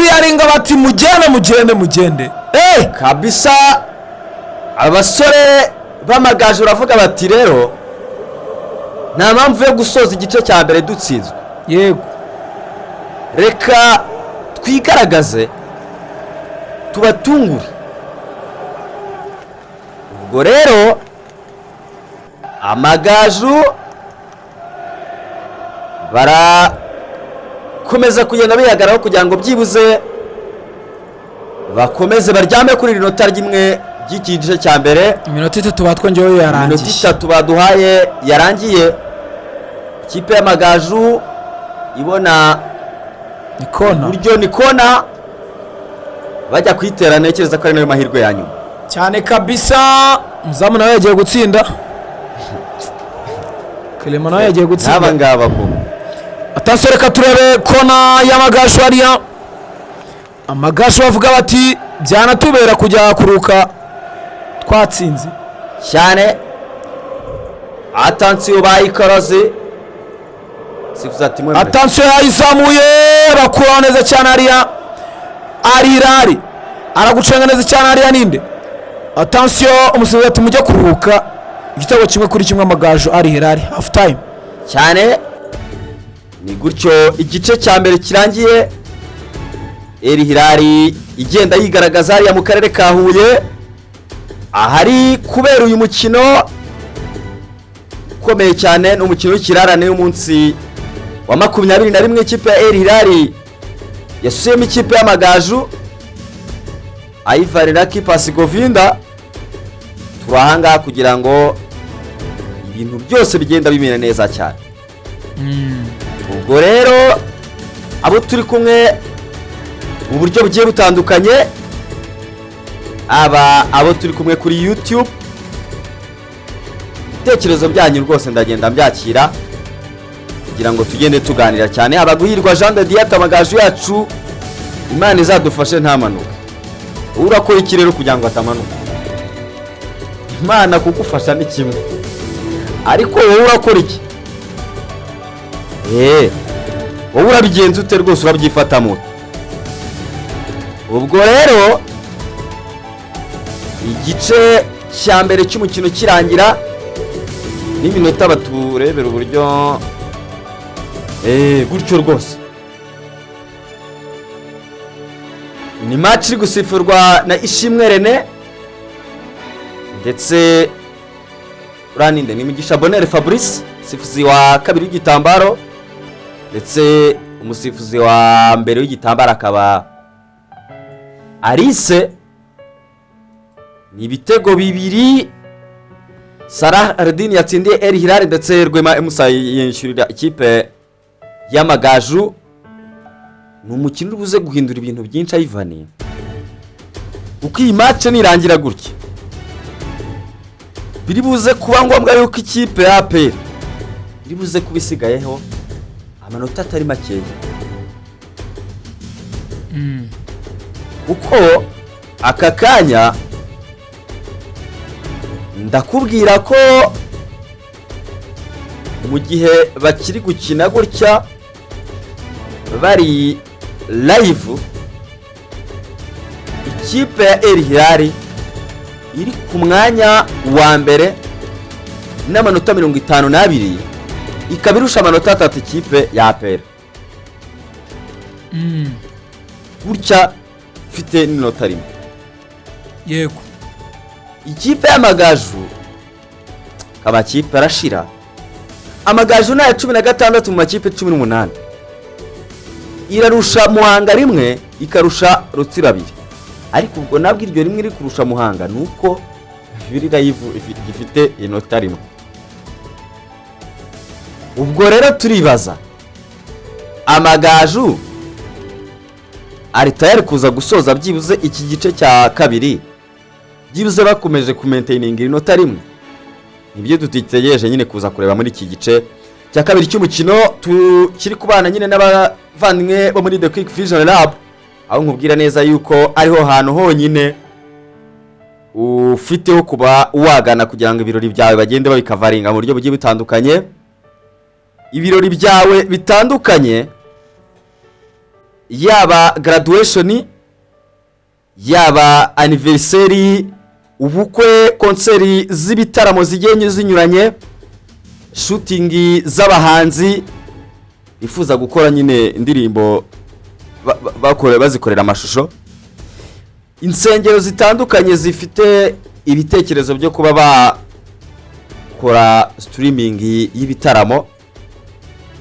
Barakiriyaringa bati mugende, mugende, mugende. Kabisa, abasore b'Amagaju uravuga bati rero nta mpamvu yo gusoza igice cya mbere dutsinzwe. Reka twigaragaze, tubatungure. Ubwo rero Amagaju barakomeza kugenda bihagararaho kugira ngo byibuze bakomeze baryame kuri iri nota rimwe ry'iki gice cya mbere. Iminota 3 batwongeyeho Iminota yarangiye. 3 baduhaye yarangiye, ikipe y'Amagaju ibona Ni kona. Buryo ni kona, bajya kuyitera. Ntekereza ko ari nayo mahirwe ya nyuma. Cyane kabisa. Umuzamu nawe yagiye gutsinda, Clement nawe yagiye N'aba gutsinda. ngaba ko Attention, reka turebe kona y'Amagaju hariya. Amagaju bavuga bati byanatubera kujya kuruka twatsinze. Cyane. Attention, bayikoroze, sifuza ati mwe. Attention, yayizamuye, bakuraho neza cyane hariya. Arirari aragucenga neza cyane hariya, ninde? Attention, umusifuzi ati mujye kuruhuka. Igitego 1-1, Amagaju Al Hilal, half time. Cyane, ni gutyo igice cya mbere kirangiye, Al Hilal igenda yigaragaza hariya mu karere ka Huye ahari kubera uyu mukino ukomeye cyane. Ni umukino w'ikirarane w'umunsi wa 21. Ikipe ya Al Hilal yasuyemo ikipe y'Amagaju. Ivan Lucky Pasigovinda, turi ahangaha kugira ngo ibintu byose bigenda bimera neza cyane. Ubwo rero abo turi kumwe mu buryo bugiye butandukanye, aba abo turi kumwe kuri YouTube, ibitekerezo byanyu rwose ndagenda mbyakira kugira ngo tugende tuganira cyane. Aba Guhirwa Jean de Dieu, Amagaju yacu Imana izadufashe ntamanuke. Urakora iki rero kugira ngo atamanuka? Imana kugufasha ni kimwe, ariko wowe urakora iki? Wowe urabigenza ute rwose? Urabyifatamo ute? Ubwo rero igice cya mbere cy'umukino kirangira n'iminota baturebera uburyo gutyo rwose. Ni match iri gusifurwa na Ishimwe Rene, ndetse uraninde ni Mugisha Bonere Fabrice, sifuzi wa kabiri w'igitambaro, ndetse umusifuzi wa mbere w'igitambaro akaba Alice. Ni ibitego bibiri Salah Ardin yatsindiye Al Hilal, ndetse Rwema Emusa yishyurira ikipe y'Amagaju. Ni umukino uri buze guhindura ibintu byinshi, Ivan, kuko iyi match nirangira gutya biri buze kuba ngombwa yuko ikipe ya APR iri buze kuba isigayeho amanota atari makeya, kuko aka kanya ndakubwira ko mu gihe bakiri gukina gutya bari live, ikipe ya Al Hilal iri ku mwanya wa mbere n'amanota 52, ikaba irusha amanota 3 ikipe ya APR gutya ifite n'inota rimwe. Ikipe y'Amagaju, amakipe arashira. Amagaju ni aya 16 mu makipe 18, irarusha Muhanga rimwe, ikarusha Rutsiro abiri. Ariko ubwo nabwo iryo rimwe iri kurusha Muhanga ni uko biri live, gifite inota rimwe. Ubwo rero turibaza, Amagaju ari tayari kuza gusoza byibuze iki gice cya kabiri, byibuze bakomeje kumaintaininga inota rimwe? Nibyo dutegereje nyine kuza kureba muri iki gice cya kabiri cy'umukino. Tukiri kubana nyine n'abavandimwe bo muri The Quick Vision Lab, aho nkubwira neza yuko ariho hantu honyine ufiteho kuba wagana kugira ngo ibirori byawe bagende babikavaringa mu buryo bugiye butandukanye, ibirori byawe bitandukanye. Yaba graduation, yaba anniversary, ubukwe, concert z'ibitaramo zigiye zinyuranye, shooting z'abahanzi bifuza gukora nyine indirimbo bazikorera amashusho, insengero zitandukanye zifite ibitekerezo byo kuba bakora streaming y'ibitaramo,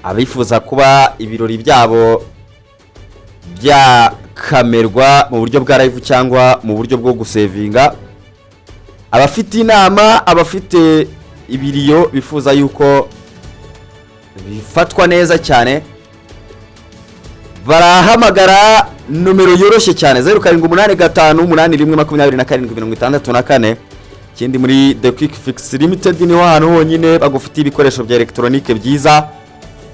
abifuza kuba ibirori byabo byakamerwa mu buryo bwa live cyangwa mu buryo bwo gusevinga, abafite inama, abafite ibiriyo bifuza yuko bifatwa neza cyane, barahamagara nomero yoroshye cyane, 0785812764. Ikindi, muri The Quick Fix Limited niho hantu honyine bagufitiye ibikoresho bya elegitoronike byiza,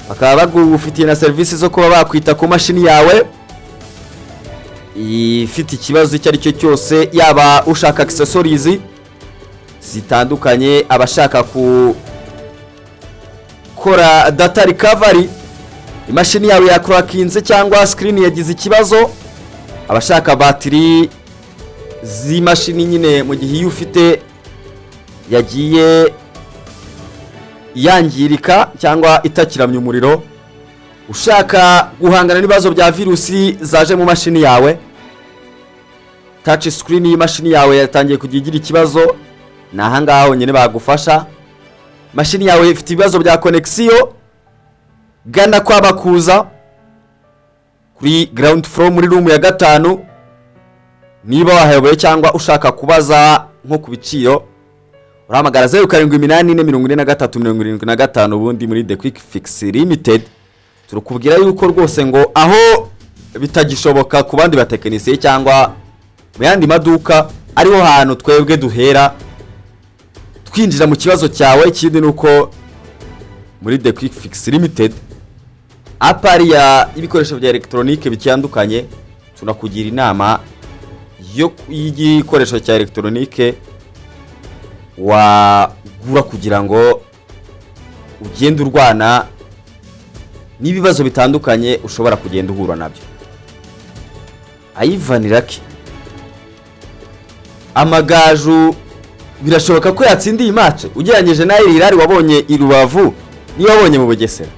bakaba bagufitiye na serivisi zo kuba bakwita ku mashini yawe ifite ikibazo icyo ari cyo cyose, yaba ushaka accessories zitandukanye, abashaka gukora data recovery, imashini yawe yakurakinze cyangwa screen yagize ikibazo, abashaka batiri z'imashini nyine mu gihe iyo ufite yagiye yangirika cyangwa itakiramya umuriro, ushaka guhangana n'ibibazo bya virusi zaje mu mashini yawe, touch screen y'imashini yawe yatangiye kujya igira ikibazo, ni ahangaha honyine bagufasha. Mashini yawe ifite ibibazo bya connexion, gana kwa Bakuza kuri ground floor muri room ya 5. Niba wahayoboye cyangwa ushaka kubaza nko ku biciro, urahamagara 07844375. Ubundi muri The Quick Fix Limited turakubwira yuko rwose ngo aho bitagishoboka ku bandi batekinisiye cyangwa mu yandi maduka, ariho hantu twebwe duhera twinjira mu kibazo cyawe. Ikindi ni uko muri The Quick Fix Limited, apart ya ibikoresho bya elegitoronike bitandukanye, tunakugira inama yo y'igikoresho cya elegitoronike wagura kugira ngo ugende urwana n'ibibazo bitandukanye ushobora kugenda uhura nabyo. Ivan Lucky, Amagaju birashoboka ko yatsindiye iyi match ugereranyije na Al Hilal wabonye i Rubavu niyo wabonye mu Bugesera?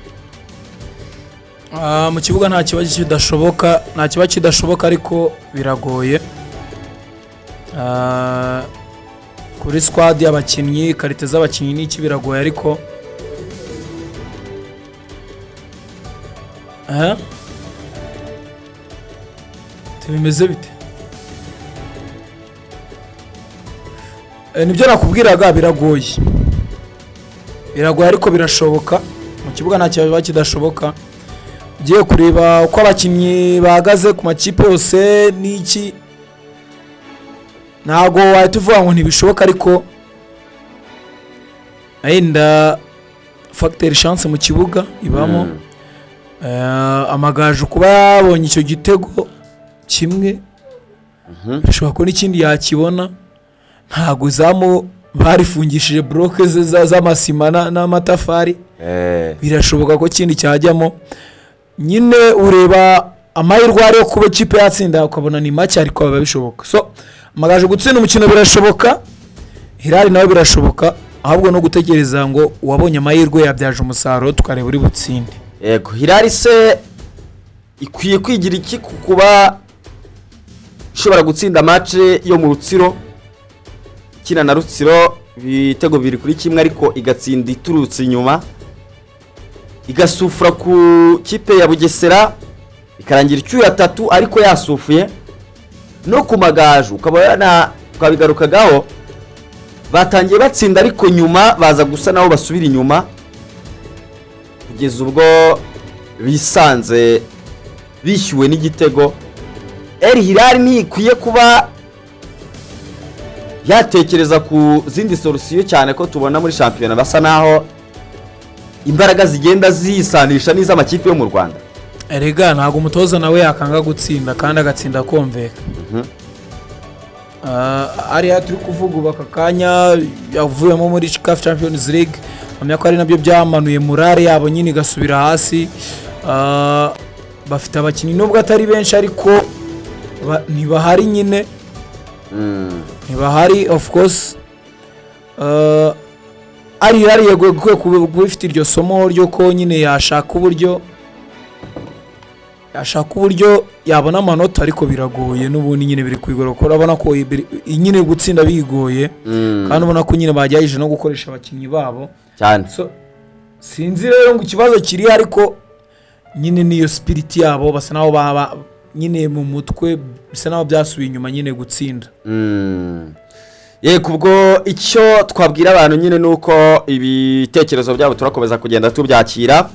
Mu kibuga nta kiba kidashoboka, nta kiba kidashoboka, ariko biragoye. Kuri squad y'abakinnyi, qualité z'abakinnyi n'iki, biragoye, ariko Eh? Bimeze bite? Nibyo nakubwiraga, biragoye, biragoye, ariko birashoboka. Mu kibuga nta kiba kidashoboka. Ugiye kureba uko abakinnyi bahagaze ku makipe yose n'iki, ntabwo wahita uvuga ngo ntibishoboka, ariko wenda facteur chance mu kibuga ibamo. Amagaju kuba yabonye icyo gitego kimwe, bishobora ko n'ikindi yakibona. Ntabwo izamu barifungishije bloc z'amasima n'amatafari. Birashoboka ko ikindi cyajyamo nyine. Ureba amahirwe ari yo kuba ikipe yatsinda, ukabona ni make, ariko biba bishoboka. So Amagaju gutsinda umukino birashoboka, Hilal nawe birashoboka, ahubwo no gutegereza ngo uwabonye amahirwe yabyaje umusaruro, tukareba uri butsinde. Yego, Hilal se ikwiye kwigira iki ku kuba ishobora gutsinda match yo mu Rutsiro, ikina na Rutsiro ibitego 2-1, ariko igatsinda iturutse inyuma, igasufura ku kipe ya Bugesera ikarangira icyuya atatu ariko yasufuye, no ku Magaju ukaba twabigarukagaho, batangiye batsinda ariko nyuma baza gusa nabo basubira inyuma kugeza ubwo bisanze bishyuwe n'igitego? Al Hilal ntikwiye kuba yatekereza ku zindi solution, cyane ko tubona muri shampiyona basa naho imbaraga zigenda zisanisha n'iz'amakipe yo mu Rwanda? Erega ntabwo umutoza nawe yakanga gutsinda kandi agatsinda akomveka. Ariya turi kuvuga ubu aka kanya yavuyemo muri CAF Champions League, mpamya ko ari nabyo byamanuye morale yabo nyine igasubira hasi. Bafite abakinnyi nubwo atari benshi, ariko ntibahari nyine. Ntibahari, of course. Al Hilal yego ikwiye kuba ifite iryo somo ryo ko nyine yashaka uburyo yabona amanota, ariko biragoye n'ubundi nyine, biri kwigora kuko urabona ko nyine gutsinda bigoye, kandi ubona ko nyine bagerageje no gukoresha abakinnyi babo. Cyane. So, sinzi rero ngo ikibazo kiri, ariko nyine niyo spirit yabo, basa naho baba nyine mu mutwe bisa naho byasubiye inyuma nyine gutsinda. Yego, ubwo icyo twabwira abantu nyine ni uko ibitekerezo byabo turakomeza kugenda tubyakira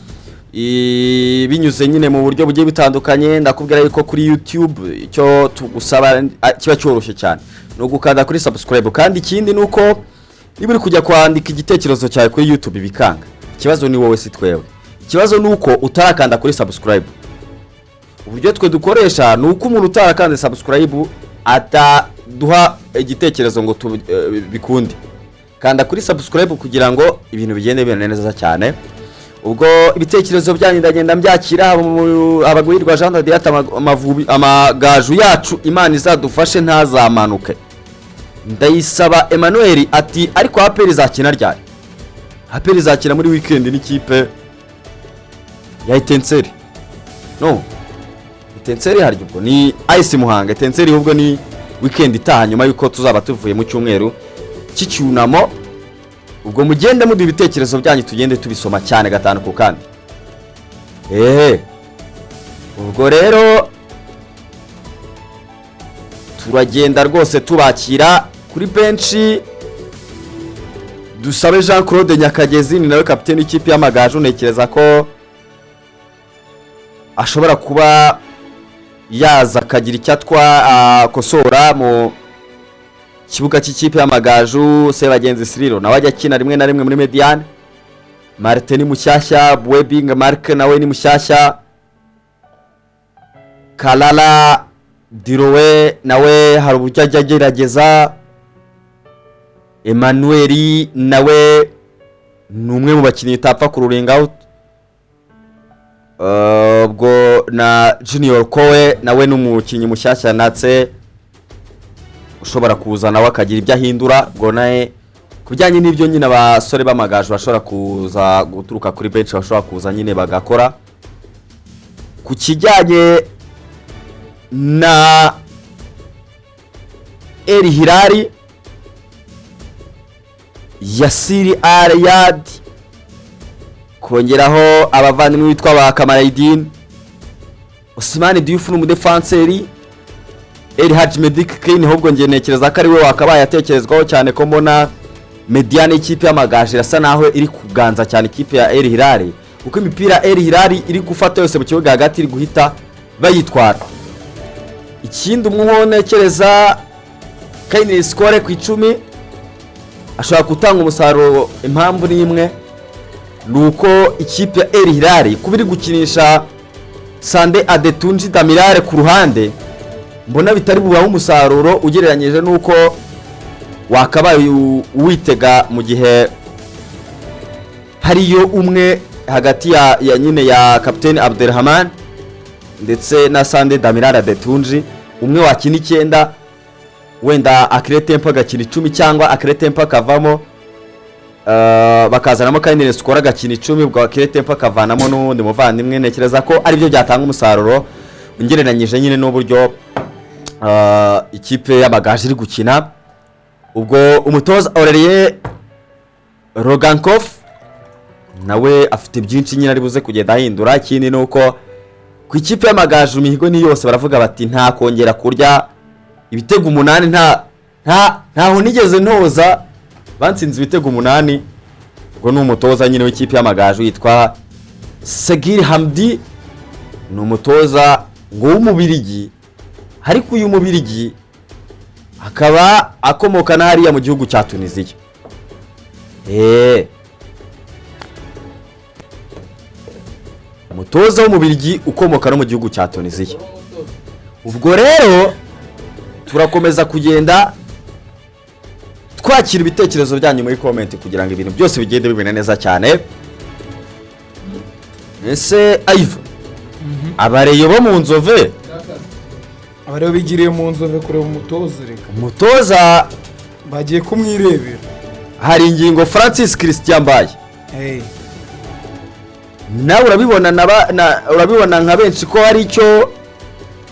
binyuze nyine mu buryo bugiye butandukanye. Ndakubwira yuko kuri YouTube icyo tugusaba kiba cyoroshye cyane, ni ugukanda kuri subscribe. Kandi ikindi ni uko niba uri kujya kwandika igitekerezo cyawe kuri YouTube bikanga, ikibazo ni wowe, si twewe. Ikibazo ni uko utarakanda kuri subscribe. Uburyo twe dukoresha ni uko umuntu utarakanze subscribe ataduha igitekerezo ngo bikunde. Kanda kuri subscribe kugira ngo ibintu bigende bimera neza cyane. Ubwo ibitekerezo byanyu ndagenda mbyakira. Abagwirwa Jean de Dieu, Amavubi, amagaju yacu, Imana izadufashe ntazamanuke. Ndayisaba Emmanuel ati: "Ariko APR izakina ryari?" APR izakina muri weekend n'ikipe ya Etincelles. No Etincelles harya ubwo ni AS Muhanga. Etincelles ubwo ni weekend itaha, nyuma y'uko tuzaba tuvuye mu cyumweru cy'icyunamo. Ubwo mugende muduha ibitekerezo byanyu, tugende tubisoma cyane gatanu ku kandi. Ehe, ubwo rero turagenda rwose tubakira kuri benshi. Dusabe Jean Claude Nyakagezi, ni nawe kapiteni w'ikipe y'Amagaju. Ntekereza ko ashobora kuba yaza akagira icyo akosora mu kibuga cy'ikipe y'Amagaju. Sebagenzi Siriro nawe ajya akina rimwe na rimwe muri médiane. Marite ni mushyashya, Webing Mark nawe ni mushyashya, Karara Dirowe nawe hari uburyo ajya agerageza, Emmanuel nawe ni umwe mu bakinnyi utapfa kururinga out. Ubwo na Junior Kowe nawe ni umukinnyi mushyashya natse ushobora kuza nawe akagira ibyo ahindura. Ubwo nawe ku bijyanye n'ibyo nyine, abasore b'Amagaju bashobora kuza guturuka kuri benshi, bashobora kuza nyine bagakora. Ku kijyanye na Al Hilal, Yasiri Ariyad, kongeraho abavandimwe bitwa ba Kamarayidini Osimani Diouf ni umudefanseri. El Hadji Medik Kane ahubwo njye ntekereza ko ari we wakabaye atekerezwaho cyane, ko mbona médiane y'ikipe y'Amagaju irasa naho iri kuganza cyane ikipe ya Al Hilal, kuko imipira Al Hilal iri gufata yose mu kibuga hagati iri guhita bayitwara. Ikindi, umwe ntekereza Kayini Sikore ku 10 ashobora gutanga umusaruro. Impamvu ni imwe, ni uko ikipe ya Al Hilal kuba iri gukinisha Sande Adetunji Damirare ku ruhande, mbona bitari bubahe umusaruro ugereranyije n'uko wakabaye uwitega mu gihe hariyo umwe hagati ya nyine ya kapiteni Abdelrahman ndetse na Sande Damirare Adetunji, umwe wakina 9, wenda Akire Tempo agakina 10, cyangwa Akire Tempo akavamo, bakazanamo kandi Sikora agakina 10, ubwo Akire Tempo akavanamo n'uwundi muvandimwe. Ntekereza ko aribyo byatanga umusaruro ugereranyije nyine n'uburyo ikipe y'Amagaju iri gukina. Ubwo umutoza Aurelien Rogankov nawe afite byinshi nyine ari buze kugenda ahindura. Ikindi ni uko ku ikipe y'Amagaju imihigo ni yose, baravuga bati: "Nta kongera kurya ibitego 8, nta ntaho nigeze ntoza bansinze ibitego 8." Ubwo ni umutoza nyine w'ikipe y'Amagaju yitwa Segir Hamdi, ni umutoza ngo w'Umubirigi, ariko uyu Mubirigi akaba akomoka na hariya mu gihugu cya Tunisiya. Umutoza w'Umubirigi ukomoka no mu gihugu cya Tunisiya. Ubwo rero turakomeza kugenda twakira ibitekerezo byanyu muri comment kugira ngo ibintu byose bigende bimera neza cyane. Ese Ayiva? Abareyo bo mu Nzove. Abareba bigiriye mu Nzove kureba umutoza, reka. Umutoza. Bagiye kumwirebera. Hari ingingo Francis Christian Mbaye. Hey. Nawe urabibona, urabibona nka benshi ko hari icyo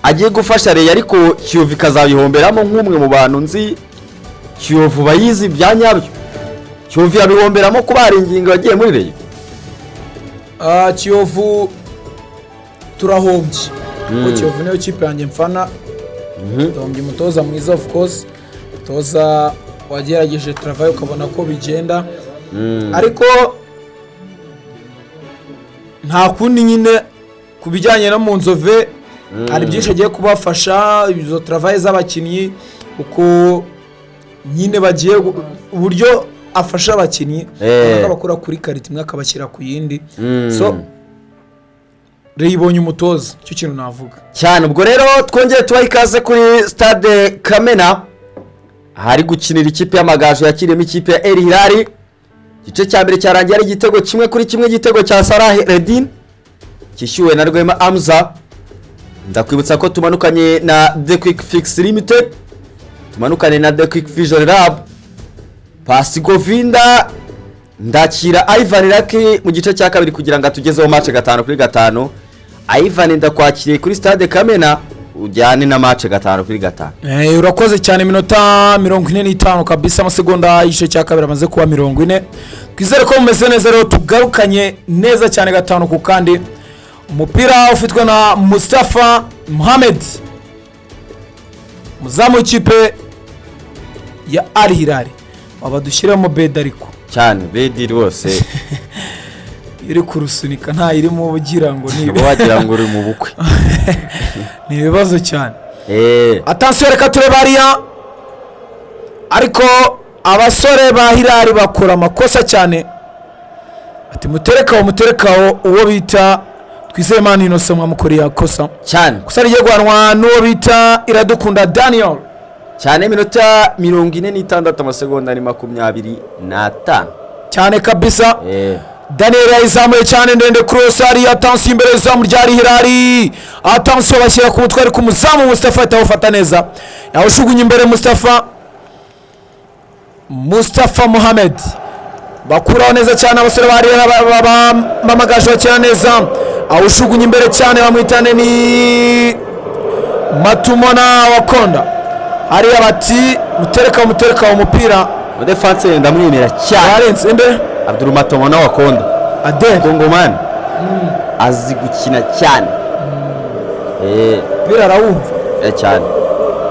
agiye gufasha Reyo, ariko Kiyovu ikazabihomberamo. Nk'umwe mu bantu nzi Kiyovu bayizi bya nyabyo, Kiyovu yabihomberamo kuba hari ingingo yagiye muri Reyo. Ah, Kiyovu turahombye, kuko Kiyovu niyo kipe yanjye mfana. Turahombye umutoza mwiza, of course, umutoza wagerageje travail ukabona ko bigenda, ariko nta kundi nyine. Ku bijyanye no mu Nzove, hari byinshi agiye kubafasha, izo travail z'abakinnyi, uko nyine bagiye uburyo afasha abakinnyi, ubona ko abakura kuri qualité imwe akabashyira ku yindi. So Reyo ibonye umutoza, icyo kintu navuga. Cyane. Ubwo rero twongere tubahe ikaze kuri Stade Kamena, ahari gukinira ikipe y'Amagaju yakiriyemo ikipe ya El Hilal. Igice cya mbere cyarangiye ari igitego 1-1, igitego cya Salah Redin cyishyuwe na Rwema Amza. Ndakwibutsa ko tumanukanye na The Quick Fix Limited, tumanukane na The Quick Vision Lab. Pasi Govinda, ndakira Ivan Lucky mu gice cya kabiri kugira ngo atugezeho match 5 kuri 5. Ivan, ndakwakiriye kuri Stade Kamena, ujyane na match 5 kuri 5. Urakoze cyane. Iminota 45 kabisa, amasegonda y'igice cya kabiri amaze kuba 40. Twizere ko mumeze neza rero, tugarukanye neza cyane gatanu ku kandi. Umupira ufitwe na Mustafa Muhamed, muzamu w'ikipe ya Al Hilal. Waba dushyiramo bedi ariko. Cyane, bedi rwose. Iyo uri kurusunika ntayirimo ugira ngo ni Uba wagira ngo uri mu bukwe. Ni ibibazo cyane. Attention, reka turebe hariya, ariko abasore ba Hilal bakora amakosa cyane. Ati muterekaho, muterekaho. Uwo bita Twizeyimana Innocent mwamukoreye akosa. Cyane. Kosa rigiye guhanwa n'uwo bita Iradukunda Daniel. Cyane. Iminota 46, amasegonda ni 25. Cyane kabisa. Daniel yayizamuye cyane ndende, cross hariya. Attention, imbere y'izamu rya Hilal. Attention, bashyira ku mutwe, ariko umuzamu Mustafa ahita awufata neza, yawushugunye imbere. Mustafa Muhamed bakuraho neza cyane. Abasore ba Hilal b'Amagaju bakina neza, awushugunye imbere cyane, bamwitane ni Matumona Wakonda hariya. Bati mutereka, mutereka umupira. Umudefanse ndamwemera cyane. Warenze inde? Abdul Matomona Wakonda. Adel. Kongomani azi gukina cyane. Umupira arawumva. Cyane.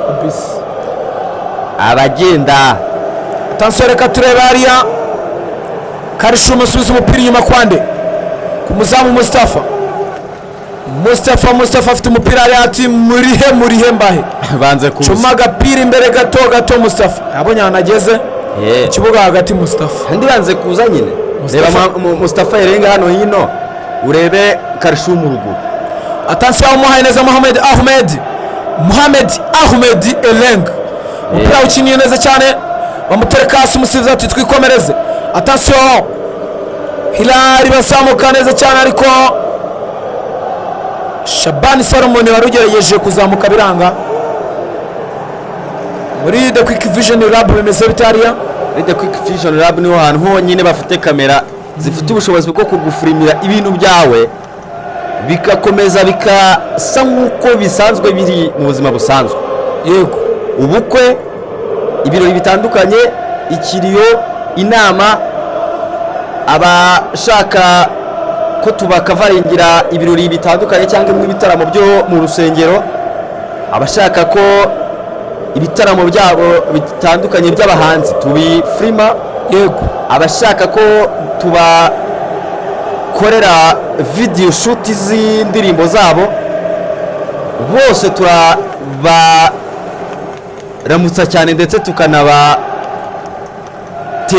Kabisa. Abagenda. Attention, reka turebe hariya. Karishuma asubiza umupira inyuma kwande ku muzamu Mustafa. Mustafa afite umupira hariya, ati murihe, murihe mbahe? Banze kuza. Cuma agapira imbere gato gato. Mustafa yabonye ahantu ageze mu kibuga hagati, Mustafa. Andi banze kuza nyine. Mustafa. Reba Mustafa Erenga hano hino, urebe Karishumu ruguru. Attention, umuhaye neza Mohamed Ahmed, Mohamed Ahmed Eleng, umupira ukiniye neza cyane, bamutereka hasi. Umusifuzi ati twikomereze. Attention, Hilal bazamuka neza cyane, ariko Shabani Salomon wari ugerageje kuzamuka biranga. Muri The Quick Vision Lab bimeze bite hariya? Muri The Quick Vision Lab niho hantu honyine bafite kamera zifite ubushobozi bwo kugufirimira ibintu byawe, bigakomeza bikasa nk'uko bisanzwe biri mu buzima busanzwe. Ubukwe, ibirori bitandukanye, ikiriyo, inama, abashaka ko tubakavaringira ibirori bitandukanye cyangwa ibitaramo byo mu rusengero, abashaka ko ibitaramo byabo bitandukanye by'abahanzi tubifirima, abashaka ko tubakorera video shoot z'indirimbo zabo, bose turabaramutsa cyane, ndetse tukanabatera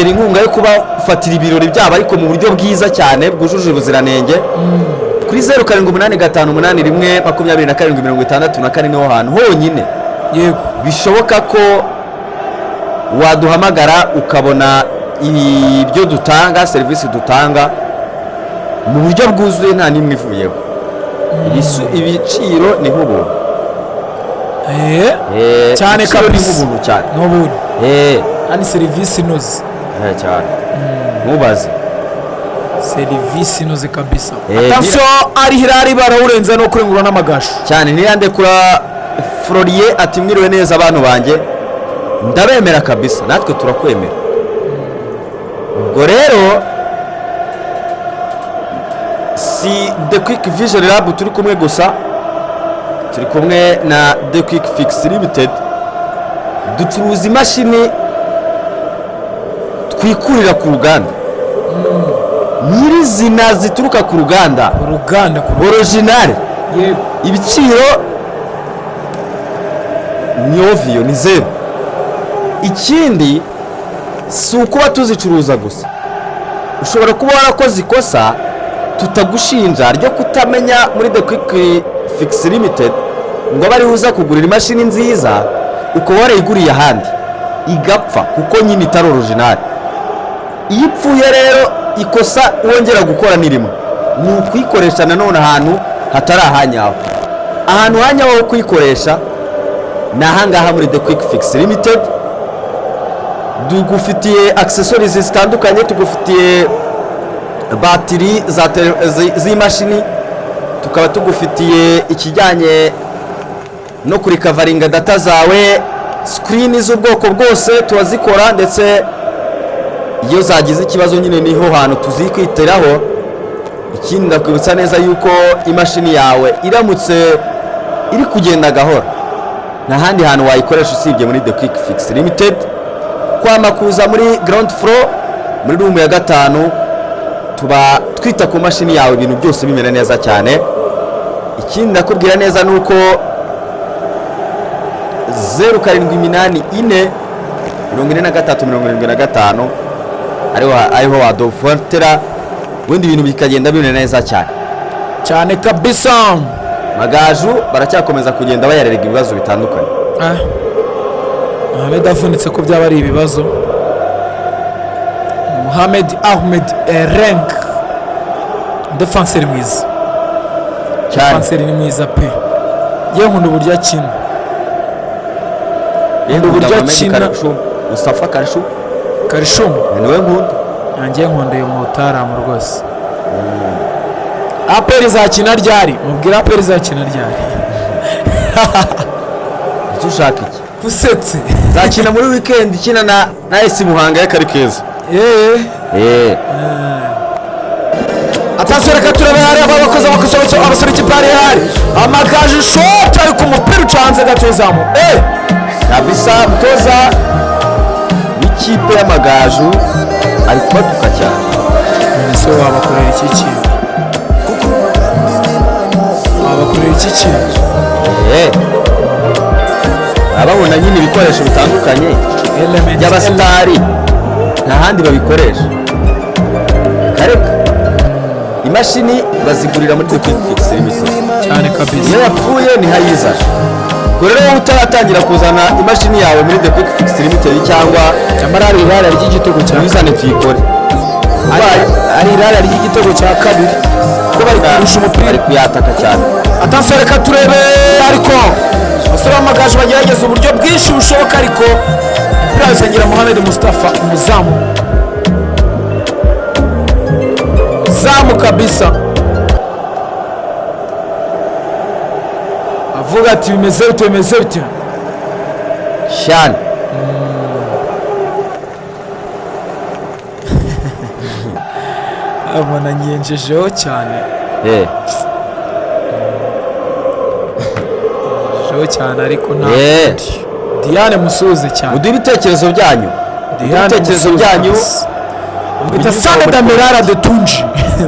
inkunga yo kubafatira ibirori byabo, ariko mu buryo bwiza cyane bwujuje ubuziranenge. Kuri 0785812764 niho hantu honyine bishoboka ko waduhamagara ukabona ibyo dutanga, serivisi dutanga mu buryo bwuzuye, nta n'imwe ivuyeho. Ibiciro ni nk'ubuntu. Cyane ibiciro ni kabisa. nk'ubuntu cyane. N'ubundi kandi serivisi inoze. Cyane, ntubaze. Serivisi inoze kabisa. Attention. Attention, Al Hilal barawurenza no kurengurwa n'amagasho. Cyane. Ntiyandekura Florier ati: "Mwiriwe neza abantu banjye, ndabemera kabisa." Natwe turakwemera. Ubwo rero si The Quick Vision Lab turi kumwe gusa, turi kumwe na The Quick Fix Limited. Ducuruza imashini twikurira ku ruganda nyirizina, zituruka ku ruganda. Uruganda ku ruganda. Original. Yego. Ibiciro ni oviyo, ni zeru. Ikindi, si ukuba tuzicuruza gusa, ushobora kuba warakoze ikosa tutagushinja ryo kutamenya muri The Quick Fix Limited ngo abe ariho uza kugurira imashini nziza, ukaba warayiguriye ahandi igapfa kuko nyine itari original. Iyo ipfuye rero, ikosa wongera gukora ni rimwe, ni ukuyikoresha nanone ahantu hatari ahanyaho. Ahantu hanyaho ho kuyikoresha ni ahangaha muri The Quick Fix Limited. Tugufitiye accessories zitandukanye, tugufitiye batiri z'imashini, tukaba tugufitiye ikijyanye no kurecoveringa data zawe, screen z'ubwoko bwose turazikora, ndetse iyo zagize ikibazo nyine niho hantu tuzikwitiraho. Ikindi, ndakwibutsa neza yuko imashini yawe iramutse iri kugenda gahoro, nta handi hantu wayikoresha usibye muri The Quick Fix Limited, kwa Makuza muri ground floor, muri room ya 5. Tuba twita ku mashini yawe, ibintu byose bimera neza cyane. Ikindi ndakubwira neza ni uko 0784 43 75 ariho wadufatira, ubundi ibintu bikagenda bimera neza cyane. Cyane kabisa. Magaju baracyakomeza kugenda bayarerega ibibazo bitandukanye. Ah. Mohamed avunitse ko byaba ari ibibazo. Mohamed Ahmed Ereng, défenseur mwiza. Cyane. Défenseur ni mwiza pe, yewe nkunda uburyo akina. Nkunda uburyo Mohamed akina. Karishu, Mustafa Karishu. Karishumu. Niwe nkunda. Nanjye nkunda uyu mutaramu rwose. APR izakina ryari? Mubwire, APR izakina ryari? Icyo ushaka iki? Usetse. Zakina muri weekend, ikina na AS Muhanga y'akari keza. Yeee. Attention, reka turebe hariya bakoze amakosa abasore ikipe hari hari Amagaju, shoti, ariko umupira uca hanze gato y'izamu. Kabisa, mutoza w'ikipe y'Amagaju ari kubatuka cyane. Ese wabakorera iki kintu? Wabakorera iki kintu? Ababona nyine ibikoresho bitandukanye Element by'abasitari nta handi babikoresha. Kareka, imashini bazigurira muri The Quick Fix Limited. Cyane kabisa. Iyo yapfuye ntihayizana. Ubwo rero wowe utaratangira kuzana imashini yawe muri The Quick Fix Limited cyangwa Nyamara hari irara ry'igitego cya uyizane tuyikore. Hari irara ry'igitego cya kabiri ko bari kurusha umupira. Bari kuyataka cyane. Attention, reka turebe, ariko abasore b'Amagaju bagerageza uburyo bwinshi bushoboka, ariko umupira wisangira Mohamed Mustafa, umuzamu, umuzamu kabisa avuga ati: "Bimeze bite, bimeze bite?" Cyane. Abona nyenjejeho cyane. Nyenjejeho cyane, ariko nta kundi. Diane musuhuze cyane. Muduhe ibitekerezo byanyu, muduhe Diane ibitekerezo musuhuze byanyu. kabisa. Bamwita Binyuze Sande muri Damerara de Tunji,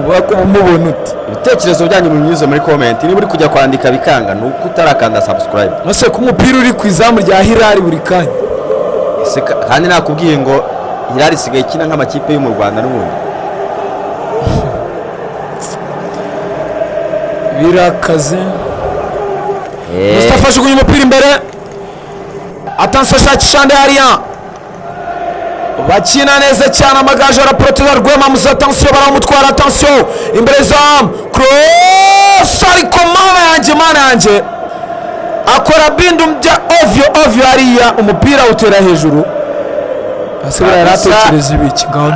wakumubona ute? Ibitekerezo byanyu mubinyuze muri comment. Niba uri kujya kwandika bikanga, ni uko utarakanda subscribe. Nose ko umupira uri ku izamu rya Hilal buri kanya? Ese kandi nakubwiye ngo Hilal isigaye ikina nk'amakipe yo mu Rwanda n'ubundi. Birakaze. Mustafa ajugunya umupira imbere. Attention, ashakisha ande hariya? Bakina neza cyane. Amagaju araporoteza. Rwema Musa, attention, baramutwara, attention, imbere zamu, cross, ariko mana yanjye, mana yanjye, akora bindu bya ovyo ovyo hariya, umupira utera hejuru. Ese buriya yari atekereza ibiki ngaho?